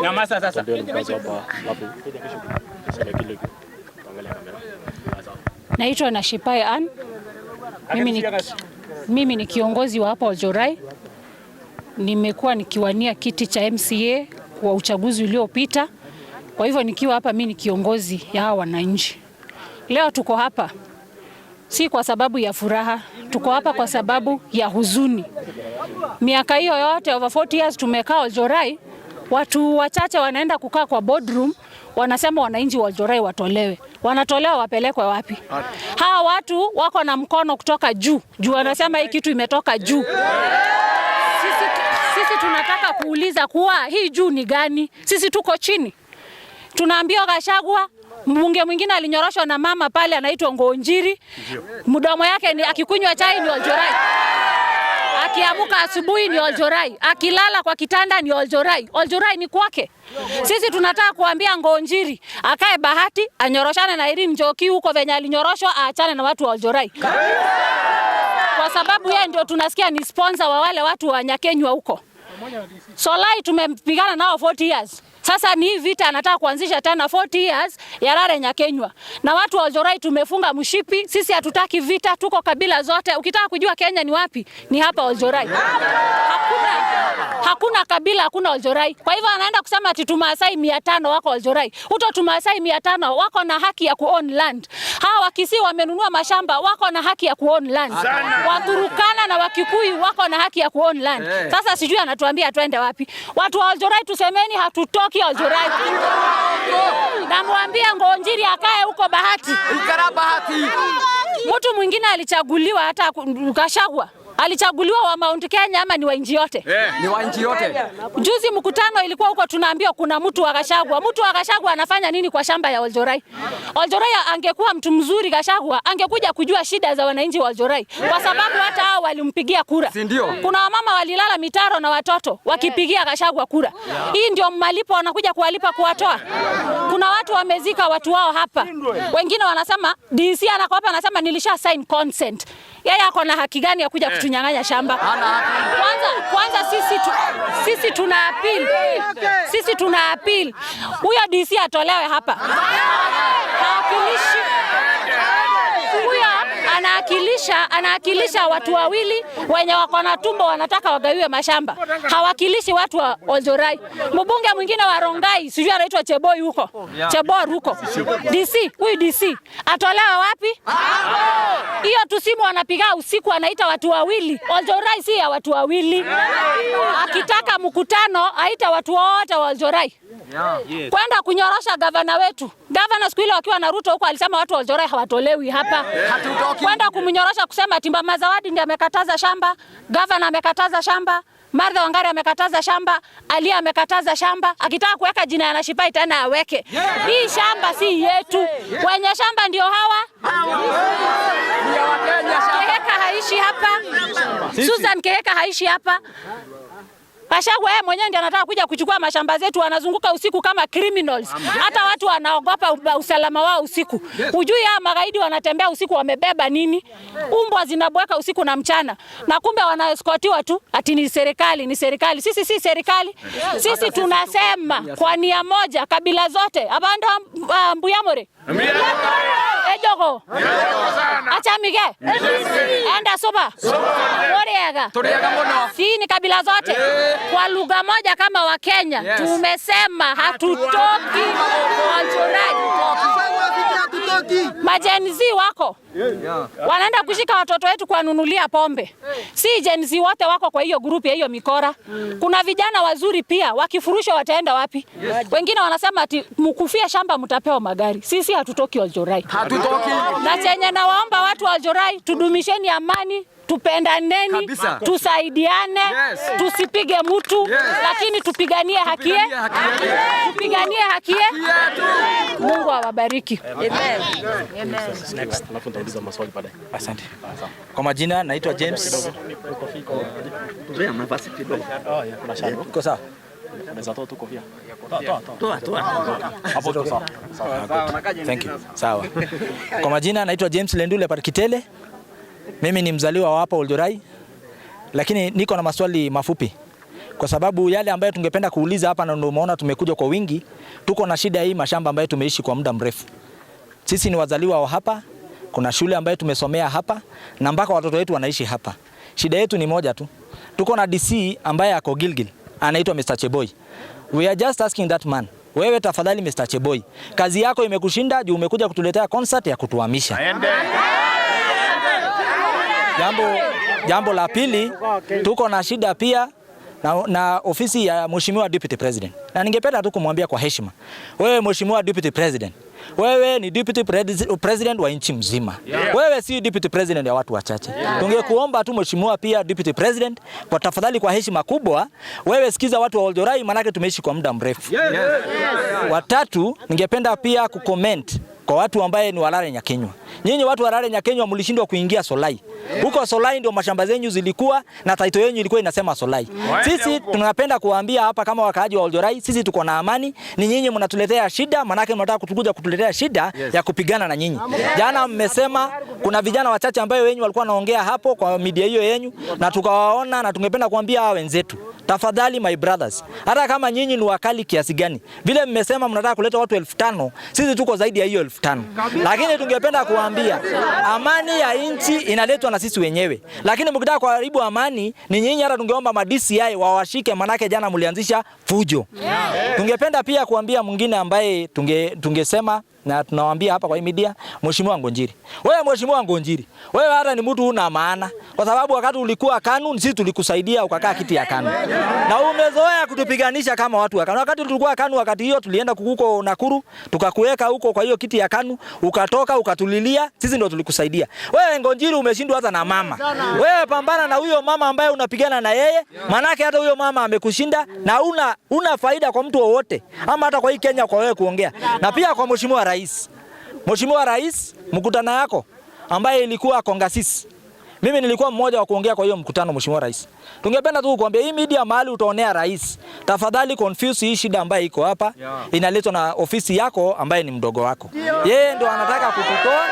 Nyamaza sasa. Naitwa Nashipai Ann. Mimi ni kiongozi wa hapa Oljorai. Nimekuwa nikiwania kiti cha MCA kwa uchaguzi uliopita. Kwa hivyo nikiwa hapa mimi ni kiongozi ya hawa wananchi. Leo tuko hapa si kwa sababu ya furaha, tuko hapa kwa sababu ya huzuni. Miaka hiyo yote, over 40 years tumekaa Oljorai, watu wachache wanaenda kukaa kwa boardroom, wanasema wananchi wa Oljorai watolewe. Wanatolewa wapelekwe wapi? Hawa watu wako na mkono kutoka juu juu, wanasema hii kitu imetoka juu. Sisi tunataka kuuliza kuwa hii juu ni gani? Sisi tuko chini. Tunaambiwa Gachagua, mbunge mwingine alinyoroshwa na mama pale anaitwa Ngonjiri. Mdomo yake ni akikunywa chai ni Oljorai. Akiamuka asubuhi ni Oljorai, akilala kwa kitanda ni Oljorai. Oljorai ni kwake. Sisi tunataka kuambia Ngonjiri akae Bahati, anyoroshane na Irene Njoki huko venye alinyoroshwa, aachane na watu wa Oljorai, kwa sababu yeye ndio tunasikia ni sponsor wa wale watu wa Nyakenywa huko. Solai tumepigana nao 40 years. Sasa ni hii vita anataka kuanzisha tena 40 years ya Rare Nyakenywa. Na watu wa Oljorai tumefunga mshipi, sisi hatutaki vita, tuko kabila zote. Ukitaka kujua Kenya ni wapi, ni hapa Oljorai. Hakuna kabila, hakuna Oljorai. Kwa hivyo anaenda kusema ati Tumaasai 500 wako Oljorai. Huto Tumaasai 500 wako na haki ya ku-own land. Hawa Wakisii wamenunua mashamba, wako na haki ya ku-own land. Waturukana na Wakikuyu wako na haki ya ku-own land. Sasa sijui anatuambia twende wapi. Watu wa Oljorai tusemeni hatutoki Oljorai. Namwambia Ngonjiri akae huko Bahati. Ikara Bahati. Mtu mwingine alichaguliwa, hata Gachagua alichaguliwa wa Mount Kenya ama ni wa nchi yote? Ni wa nchi yote. Juzi mkutano ilikuwa huko, tunaambiwa kuna mtu wa Gachagua. Mtu wa Gachagua anafanya nini kwa shamba ya Oljorai? Oljorai angekuwa mtu mzuri, Gachagua angekuja kujua shida za wananchi wa Oljorai, kwa sababu hata hao walimpigia kura. Si ndio? Kuna wamama walilala mitaro na watoto wakipigia Gachagua kura. Hii ndio malipo wanakuja kuwalipa kuwatoa. Kuna watu wamezika watu wao hapa, wengine wanasema DC anako hapa anasema nilisha sign consent. Yeye ako na haki gani ya kuja kutunyang'anya shamba? Kwanza sisi tuna appeal. Sisi tuna appeal. Huyo DC atolewe hapa. Hawakilishi huyo, anawakilisha watu wawili wenye wako na tumbo wanataka wagawiwe mashamba, hawakilishi watu wa Oljorai. Mbunge mwingine wa Rongai sijui anaitwa Cheboi huko, Chebor huko, DC huyu DC atolewe wapi? Hiyo tusimu anapiga usiku, anaita watu wawili. Oljorai si ya watu wawili. Akitaka mkutano aita watu wote wa Oljorai kwenda kunyorosha gavana wetu. Gavana siku ile wakiwa na Ruto huko alisema watu wa Oljorai hawatolewi hapa. Hatutoki. Kwenda kumnyorosha kusema ati Mama Zawadi ndiye amekataza shamba, gavana amekataza shamba, Martha Wangari amekataza shamba, Alia amekataza shamba. Akitaka kuweka jina ya Nashipai tena aweke. Hii shamba si yetu. Wenye shamba ndio hawa. Ni ya Wakenya shamba. Keheka haishi hapa. Susan Keheka haishi hapa. Gachagua yeye mwenyewe ndiye anataka kuja kuchukua mashamba zetu, wanazunguka usiku kama criminals. Hata watu wanaogopa usalama wao usiku. Hujui haya magaidi wanatembea usiku wamebeba nini? Umbwa zinabweka usiku na mchana, na kumbe wanaeskotiwa tu ati ni serikali, ni serikali. Sisi si serikali. Sisi tunasema kwa nia moja, kabila zote abando mbuyamore ejogo achamige enda soba moriega Turiega muno. si ni kabila zote kwa lugha moja kama Wakenya. Tumesema hatutoki Oljorai. Ma-Gen Z wako wanaenda kushika watoto wetu kuwanunulia pombe. Si Gen Z wote wako kwa hiyo group ya hiyo mikora. Kuna vijana wazuri pia, wakifurushwa wataenda wapi? Wengine wanasema ati mkufia shamba mtapewa magari. Sisi hatutoki Oljorai. Hatutoki. Na chenye nawaomba watu wa Oljorai, tudumisheni amani, tupendaneni, Kabisa. Tusaidiane, tusipige mtu, lakini tupiganie haki Tupiganie haki yetu. Tupiganie haki Yetu. Mungu awabariki. Next, alafu nitauliza maswali baadaye. Asante. Kwa majina naitwa James. Oh, yeah, kuna shadow. Iko sawa? Unaweza toa tu kofia. Toa, toa, toa. Toa, toa. Hapo tuko sawa. Sawa. Thank you. Sawa. Kwa majina naitwa James Lendule Parkitele. Mimi ni mzaliwa wa hapa Oljorai, lakini niko na maswali mafupi. kwa sababu yale ambayo tungependa kuuliza hapa, na ndio umeona tumekuja kwa wingi. Tuko na shida hii mashamba ambayo tumeishi kwa muda mrefu. Sisi ni wazaliwa wa hapa, kuna shule ambayo tumesomea hapa na mpaka watoto wetu wanaishi hapa. Shida yetu ni moja tu, tuko na DC ambaye ako Gilgil, anaitwa Mr. Cheboy. We are just asking that man, wewe tafadhali Mr. Cheboy, kazi yako imekushinda juu umekuja kutuletea concert ya kutuhamisha. Jambo la pili, tuko na shida pia na ofisi ya Mheshimiwa Deputy President, na ningependa tu kumwambia kwa heshima, wewe Mheshimiwa Deputy President, wewe ni Deputy President wa nchi mzima. Wewe si Deputy President ya watu wachache. Tungekuomba tu Mheshimiwa pia Deputy President, kwa tafadhali, kwa heshima kubwa, wewe sikiza watu wa Oljorai, manake tumeishi kwa muda mrefu. Watatu, ningependa pia kucomment kwa watu ambaye ni Walare Nyakenywa. Nyinyi watu wa Lare Nyakenywa mlishindwa kuingia Solai. Huko Solai ndio mashamba zenyu zilikuwa na title yenu ilikuwa inasema Solai. Sisi tunapenda kuwaambia hapa kama wakaaji wa Oljorai, sisi tuko na amani, ni nyinyi mnatuletea shida, manake mnataka kutukuja kutuletea shida ya kupigana na nyinyi. Jana mmesema kuna vijana wachache ambayo wenyu walikuwa wanaongea hapo kwa media hiyo yenyu na tukawaona, na tungependa kuambia hawa wenzetu, tafadhali my brothers, hata kama nyinyi ni wakali kiasi gani, vile mmesema mnataka kuleta watu 5,000, sisi tuko zaidi ya hiyo 5,000. Lakini tungependa kuambia amani ya nchi inaletwa na sisi wenyewe, lakini mkitaka kuharibu amani ni nyinyi. Hata tungeomba ma DCI wawashike, manake jana mlianzisha fujo. Tungependa pia kuambia mwingine ambaye tungesema na tunawaambia hapa kwa hii media, Mheshimiwa Ngonjiri, wewe Mheshimiwa Ngonjiri, wewe hata ni mtu una maana, kwa sababu wakati ulikuwa KANU sisi tulikusaidia ukakaa kiti ya KANU na umezoea kutupiganisha kama watu wa KANU. Wakati tulikuwa KANU, wakati hiyo tulienda huko Nakuru tukakuweka huko kwa hiyo kiti ya KANU, ukatoka ukatulilia, sisi ndio tulikusaidia. Wewe Ngonjiri umeshindwa hata na mama. Wewe pambana na huyo mama ambaye unapigana na yeye, manake hata huyo mama amekushinda na una faida kwa mtu wowote ama hata kwa hii Kenya kwa wewe kuongea. Na pia kwa Mheshimiwa Rais. Mheshimiwa Rais, mkutano yako ambaye ilikuwa Kongasis. Mimi nilikuwa mmoja wa kuongea kwa hiyo mkutano, Mheshimiwa Rais. Tungependa tu kukuambia hii media mahali utaonea rais. Tafadhali confuse hii shida ambayo iko hapa inaletwa na ofisi yako ambaye ni mdogo wako. Yeye ndo anataka kututoa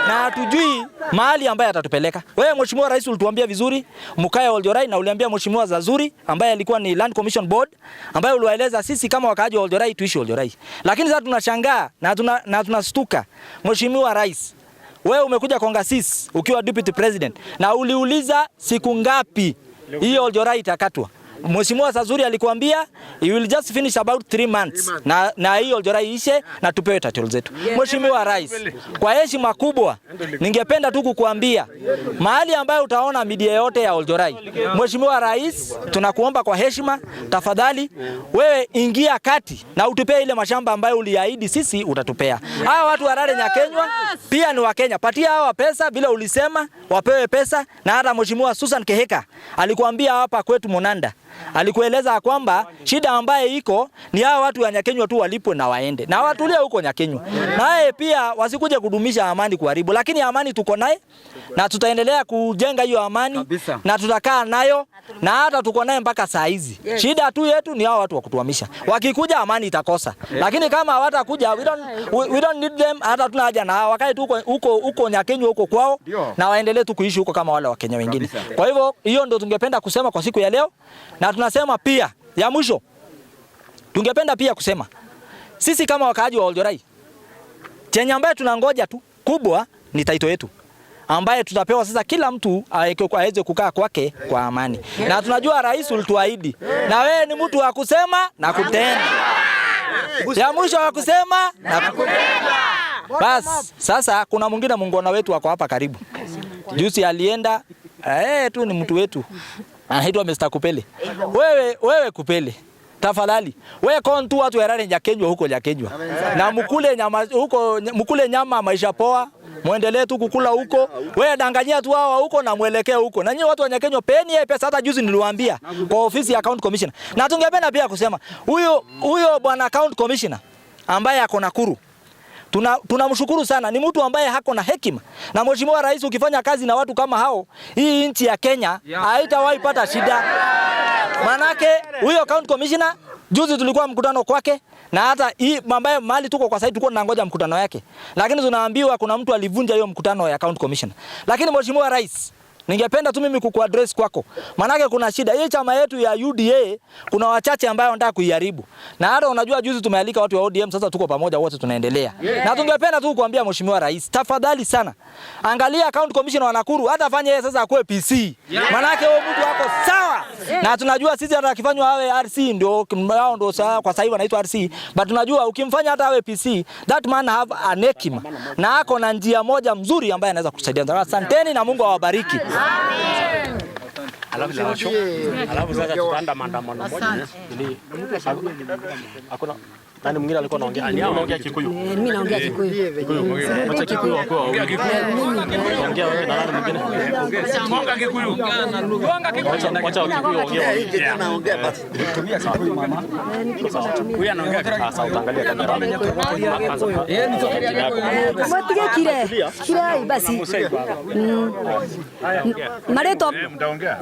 na hatujui mahali ambaye atatupeleka. Wewe Mheshimiwa Rais ulituambia vizuri mkae Oljorai na uliambia Mheshimiwa Zazuri ambaye alikuwa ni Land Commission Board ambaye uliwaeleza sisi kama wakaaji wa Oljorai tuishi Oljorai. Lakini sasa tunashangaa na tunastuka. Mheshimiwa Rais, wewe umekuja Kongasis ukiwa Deputy President na uliuliza siku ngapi hiyo Oljorai itakatwa. Mheshimiwa Zazuri alikuambia you will just finish about 3 months na hiyo Oljorai ishe na tupewe title zetu. Mheshimiwa Rais, kwa heshima kubwa ningependa tu kukuambia mahali ambayo utaona media yote ya Oljorai. Mheshimiwa Rais, tunakuomba kwa heshima, tafadhali wewe ingia kati na utupee ile mashamba ambayo uliahidi sisi utatupea. Hawa watu wa Lare Nyakenywa pia ni Wakenya. Patia hawa pesa vile ulisema wapewe pesa, na hata Mheshimiwa Susan Keheka alikuambia hapa kwetu Monanda alikueleza kwamba shida ambaye iko ni hawa watu wa Nyakenywa tu walipwe na waende na watulie huko Nyakenywa, naye pia wasikuje kudumisha amani kuharibu, lakini amani tuko naye na tutaendelea kujenga hiyo amani Kabisa. na tutakaa nayo na hata tuko naye mpaka saa hizi. Shida tu yetu ni hao watu wa kutuhamisha. Wakikuja amani itakosa, lakini kama hawatakuja we don't need them, hata tuna haja na hao, wakae tu huko huko huko Nyakenywa huko kwao na waendelee tu kuishi huko kama wale Wakenya wengine. Kwa hivyo hiyo ndio tungependa kusema kwa siku ya leo, na tunasema pia ya mwisho, tungependa pia kusema sisi kama wakaaji wa Oljorai, chenye ambaye tunangoja tu kubwa ni title yetu ambaye tutapewa sasa, kila mtu aweze kukaa kwake kwa amani, na tunajua rais ulituahidi, na wewe ni mtu wa kusema na kutenda. Ya mwisho wa kusema na kutenda. Bas, sasa kuna mwingine muungwana wetu wako hapa karibu. Juzi alienda tu ni mtu wetu anaitwa Mr. Kupele. Wewe Kupele, tafadhali wewe kon tu watu yarare Nyakenywa huko Nyakenywa na mkule nyama huko, mkule nyama maisha poa, muendelee tu kukula huko. Wewe danganyia tu hawa huko na muelekee huko. Na nyinyi watu wa Nyakenywa peni yeye pesa. Hata juzi niliwaambia kwa ofisi ya County Commissioner, na tungependa pia kusema huyo bwana County Commissioner ambaye ako Nakuru, tunamshukuru sana, ni mtu ambaye hako na hekima. Na Mheshimiwa Rais, ukifanya kazi na watu kama hao, hii nchi ya Kenya haitawahi pata shida. Manake huyo County Commissioner juzi tulikuwa mkutano kwake, na hata hii ambaye mahali tuko kwa sasa tulikuwa tunangoja mkutano yake, lakini tunaambiwa kuna mtu alivunja hiyo mkutano ya County Commissioner. Lakini Mheshimiwa Rais, Ningependa tu mimi kukuaddress kwako. Manake kuna shida. Hii chama yetu ya UDA kuna wachache ambao wanataka kuiharibu. Na hata unajua juzi tumealika watu wa ODM, sasa tuko pamoja wote tunaendelea. Na tungependa tu kuambia Mheshimiwa Rais, tafadhali sana. Angalia County Commissioner wa Nakuru, hata fanye yeye sasa akuwe PC. Manake huyo mtu wako sawa. Na tunajua sisi hata akifanywa awe RC ndio hao ndio sawa, kwa sasa hivi anaitwa RC, but tunajua ukimfanya hata awe PC, that man have an hekima na ako na njia moja mzuri ambaye anaweza kutusaidia. Asanteni na Mungu awabariki. Alafu sasa tutaanda maandamano moja. Ili hakuna nani mwingine alikuwa anaongea? Ni anaongea Kikuyu. Mimi naongea Kikuyu. Wacha Kikuyu wakuwa wawili. Ongea wewe na nani mwingine? Wacha Wakikuyu waongee wawili. Sasa utaangalia kamera. Mwatige kire. Kire basi.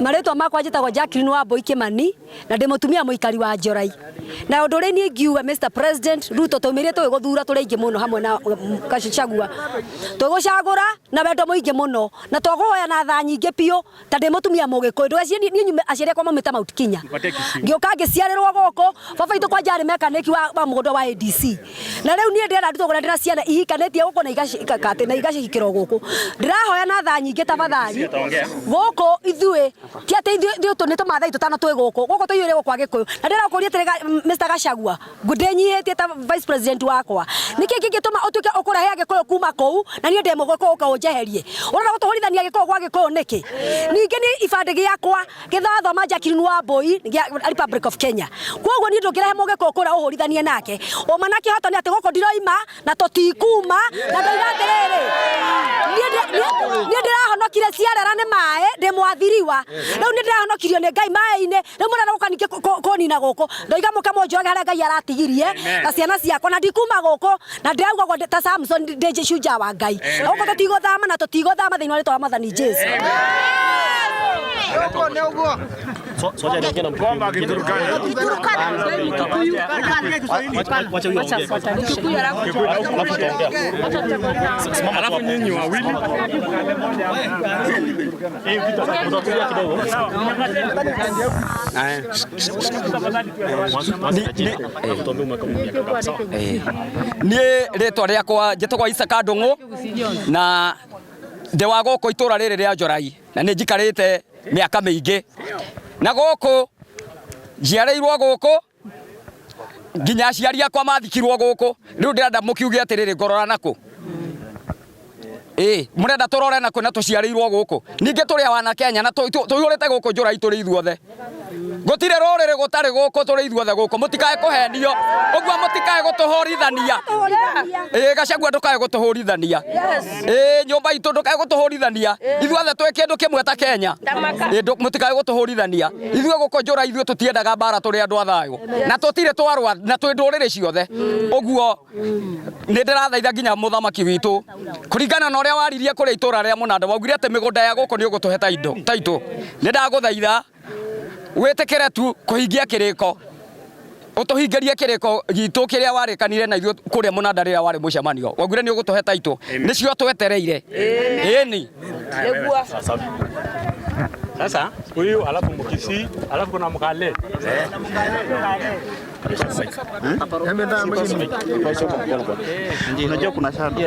Marĩtwa makwa njĩtagwo Jacqueline Wambui Kimani na ndĩ mũtumia mũikari wa Njorai. Na ũndũ ũrĩa niĩ ingiuga Mr President Ruto tũmĩrĩte tũgĩgũthura tũrĩ aingĩ mũno hamwe na Gachagua. Tũgũcagũra na wendo mũingĩ mũno na tũgũhoya na tha nyingĩ biũ ta ndĩ mũtumia mũgĩkũyũ. Ndũgecirie niĩ nyume aciari akwa maumĩte Mount Kenya. Ngĩũka ngĩciarĩrwo gũkũ, baba witũ kwanja arĩ mekanĩki wa mũgũnda wa ADC. Na rĩu niĩ ndĩrenda ndutwo kũrĩa ndĩna ciana ihikanĩtie gũkũ na igacihikĩrwo gũkũ. Ndĩrahoya na tha nyingĩ tafadhali. Gũkũ ithuĩ ti atĩ ithuĩ nĩ tũmathai tũtano twĩ gũkũ. Gũkũ tũiyũire gũkũ Agĩkũyũ. Na ndĩrakũria atĩrĩ Mr Gachagua, ndĩnyihĩtie ta vice president wakwa. Nĩkĩ kĩngĩtũma ũtuĩke ũkũrehe Agĩkũyũ kuma kũu na niĩ ndĩ mũgĩkũyũ ũka ũnjeherie? Ũrenda gũtũhũrithania Gĩkũyũ gwa Gĩkũyũ nĩkĩ? Ningĩ niĩ ibandĩ gĩakwa gĩthathoma Jacqueline Wambui gĩa Republic of Kenya. Kwoguo niĩ ndũngĩrehe mũgĩkũyũ kũrĩa ũhũrithanie nake. Ũma na kĩhoto nĩ atĩ gũkũ ndiroima na tũtikuma na ndoiga atĩrĩrĩ, niĩ ndĩrahonokire ciarera nĩ maĩ ndĩ mwathiriwa. Rĩu nĩ ndĩrahonokirio nĩ Ngai maĩ-inĩ. Rĩu mũrenda gũka ningĩ kũnina gũkũ. Ndoiga mũke mũnjũrage harĩa Ngai aratigirie na ciana ciakwa na ndikuma gũkũ na ndĩrauga ũguo ta Samson ndĩ shujaa wa Ngai. Na gũkũ tũtigũthama na tũtigũthama thĩinĩ wa rĩtwa rĩa Mwathani Jesu. Soja niongee na Mkikuyu mwingine. Wacha huyo aongee. Alafu tutaongea. Simama tu hapo. Nyinyi wawili. Mtatulia kidogo. Alafu tuambie umekaa miaka ngapi, sawa? Niĩ rĩtwa rĩakwa njĩtagwo Isaka Ndung'u na ndĩ wa gũkũ itũra rĩrĩ rĩa Njorai na nĩ njikarĩte mĩaka mĩingĩ na gũkũ njiarĩirwo gũkũ nginya aciari akwa mathikirwo gũkũ. Rĩu ndĩrenda mũkiuge atĩrĩrĩ, ngorora nakũ? Mũrenda tũrore nakũ na tũciarĩirwo gũkũ? Ningĩ tũrĩ a wana Kenya na tũiyũrĩte gũkũ Njorai tũrĩ ithuothe. Gũtirĩ rũrĩrĩ gũtarĩ gũkũ tũrĩ ithuothe gũkũ. Mũtikae kũhenio ũguo, mũtikae gũtũhũrithania. Gachagua ndũkae gũtũhũrithania. Nyũmba itũ ndũkae gũtũhũrithania. Ithuothe twĩ kĩndũ kĩmwe ta Kenya. Mũtikae gũtũhũrithania. Ithuĩ gũkũ Njorai ithuĩ tũtiendaga mbara, tũrĩ andũ a thayũ na tũtirĩ twarũa na twĩ ndũrĩrĩ ciothe. Ũguo nĩ ndĩrathaitha nginya mũthamaki witũ kũringana na ũrĩa waririe kũrĩa itũra rĩa Mũnanda, waugire atĩ mĩgũnda ya gũkũ nĩ ũgũtũhe taitũ. Nĩ ndagũthaitha wĩtĩkĩre tu kũhingia kĩrĩko, ũtũhingĩrie kĩrĩko gitũ kĩrĩa warĩkanire na ithuĩ kũrĩa Mũnanda rĩrĩa warĩ mũcemanio. Waugire nĩ ũgũtũhe taitũ, nĩcio twetereire. Ĩni. Sasa huyu alafu Mkisii alafu kuna Mkale. Unajua kuna shamba.